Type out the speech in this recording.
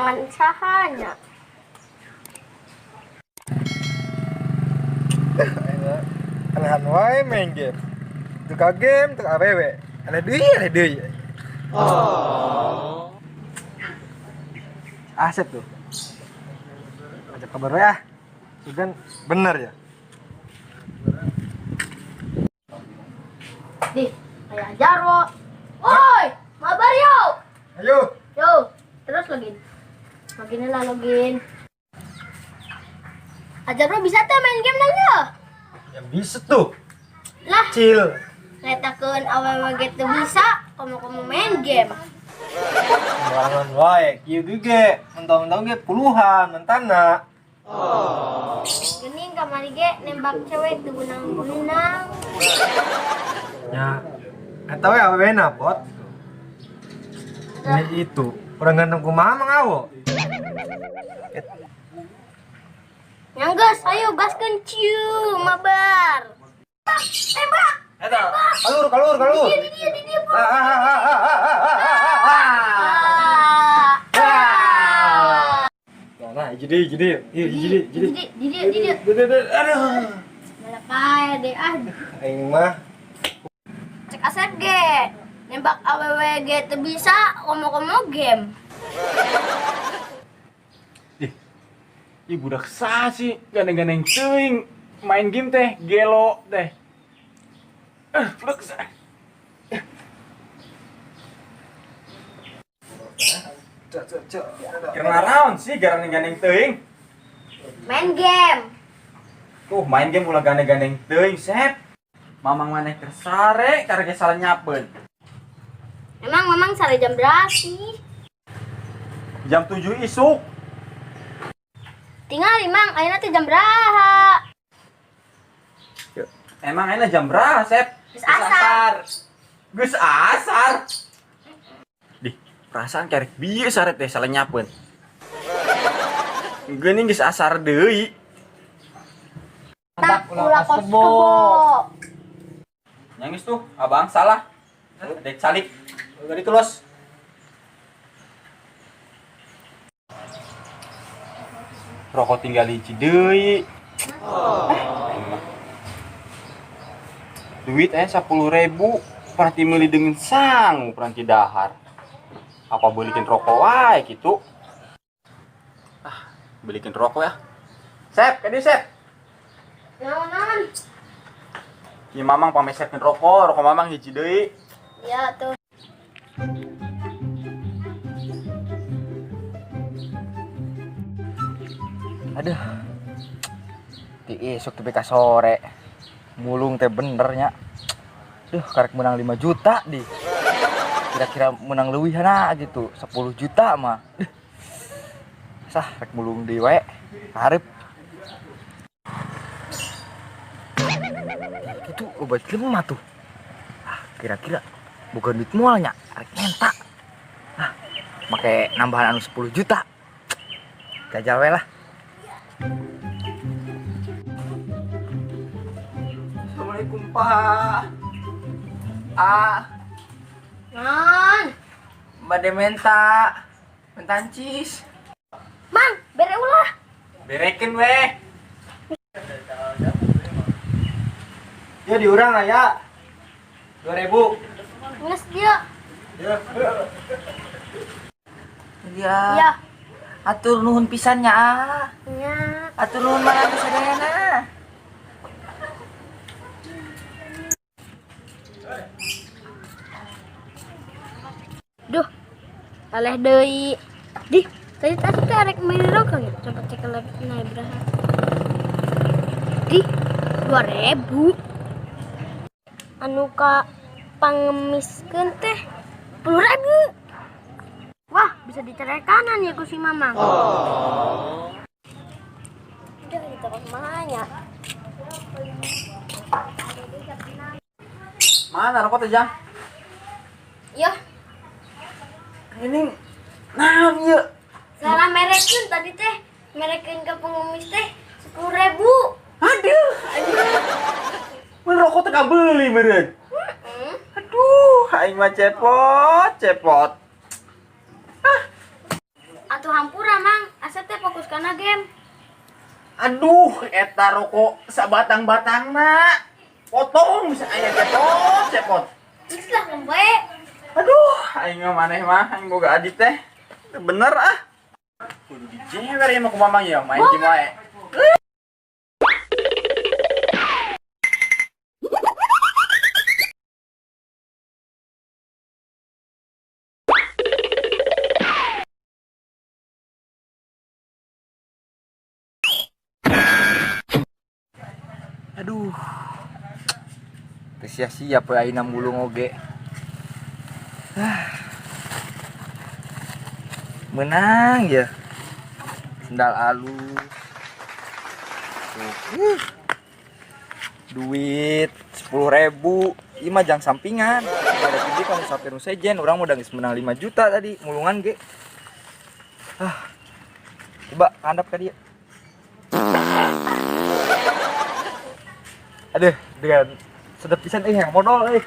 Neangan saha nya? Anehan wae main game. Teu ka game, teu ka awewe. Aneh deui, aneh deui. Oh. Asep tuh. Ajak kabar we ah. Sugan bener ya. Dih, kayak Jarwo. Woi, mabar yo. Ayo. Yo, terus login. Login lah login. Ajar bisa tuh main game nanya. Ya bisa tuh. Lah, Cil. ngetakeun awewe ge teu bisa, komo-komo main game. Sembarangan wae, kieu ge mentong-mentong ge puluhan mentana. Geuning kamari ge nembak cewek teu beunang-beunang. Ya, eta we awewena, Bot. Ini itu, orang ganteng kumaha mah ngawo. Nyanggeus, ayo gaskeun ciu mabar. Tembak. Eta, kalur kalur kalur. Di dia di dia. Ah, ah, ah, ah, ah, ah, ah, ah, ah. Ah. Nah, jadi jadi, iya jadi jadi. Di dia di dia. Aduh. Malah pae deh ah. Aing mah Cek Asep ge. Nembak awewe ge teu bisa, komo-komo game. Ih, ih budak sah sih, gandeng-gandeng teuing main game teh, gelo teh. Eh, budak sah. Cek cek cek. Karena round sih gandeng-gandeng teuing. Main game. Tuh main game ulah gandeng-gandeng teuing, Sep. Mamang maneh keur sare karek salah nyapeun. Emang mamang sare jam berapa sih? Jam 7 isuk. Tinggal mang, ayeuna teh jam berapa? Emang ayeuna jam berapa, Sep? Geus asar. Geus asar. Dih, perasaan karek bieu sare teh salah nyapeun. Geuning geus asar deui. Tak ulah kos kebo. Nyangis tuh, abang salah. Dek calik. Tadi tuh los. Rokok tinggal hiji deui. Duit 10.000, peranti meuli dengan sangu peranti dahar. Apa belikin rokok wae gitu. Ah, belikin rokok ya. Sep, kadi Sep. Naon-naon? Ini mamang pamesetin rokok, rokok mamang hiji deui. Ya tuh. Aduh. Ti esuk tepi ka sore. Mulung teh bener nya. Duh, karek menang 5 juta di. Kira-kira menang leuwihana gitu, 10 juta mah. Duh. Sah rek mulung deui wae. Hareup. Itu obat lemah tuh. Ah, kira-kira bukan duit mualnya, rek menta. Ah, make nambahan anu 10 juta. Jajal we lah. Assalamualaikum, Pak. Ah, Non. Bade menta. Menta cis. Mang, bere ulah. Berekeun weh. Ya diurang aya. 2000. Nges dia. Ya. Ya. Ya. Atur nuhun pisan nya ah. Nya. Atur nuhun mana sadayana. Duh. Aleh deui. Dih, tadi tas teh arek meuli rokok nya. Coba cek lagi naik berapa. Dih, 2000. Anu ka pangemiskeun teh 10.000. Wah, bisa dicerekanan ya ku si Mamang. Oh. Udah kita kemana? Mana rokok teh, Jang? Ya, Ini naon ieu? salah merekeun tadi teh. Merekeun ke pengemis teh 10.000. Aduh, aduh. Mun rokok teh kabeli meureun. Aduh, aing mah cepot, cepot. Atuh hampura, Mang. Asep teh fokus kana game. Aduh, eta rokok sabatang-batangna. Potong bisa aya cepot, cepot. Geus lah lembe. Aduh, aing mah maneh mah, aing boga adit teh. Teu bener ah. Kudu dijewer ya mah ku mamang ya, main game wae. Aduh. Teu sia-sia poe ayeuna mulung oge. Ah. Menang ya. Sendal alus. Tuh. Duit 10.000. Ieu mah jang sampingan. Ada gede kamu sampai nu sejen, urang udah geus menang 5 juta tadi mulungan ge. Ah. Coba kandap ka dia. Aduh, dengan sedep pisan yang modal euy.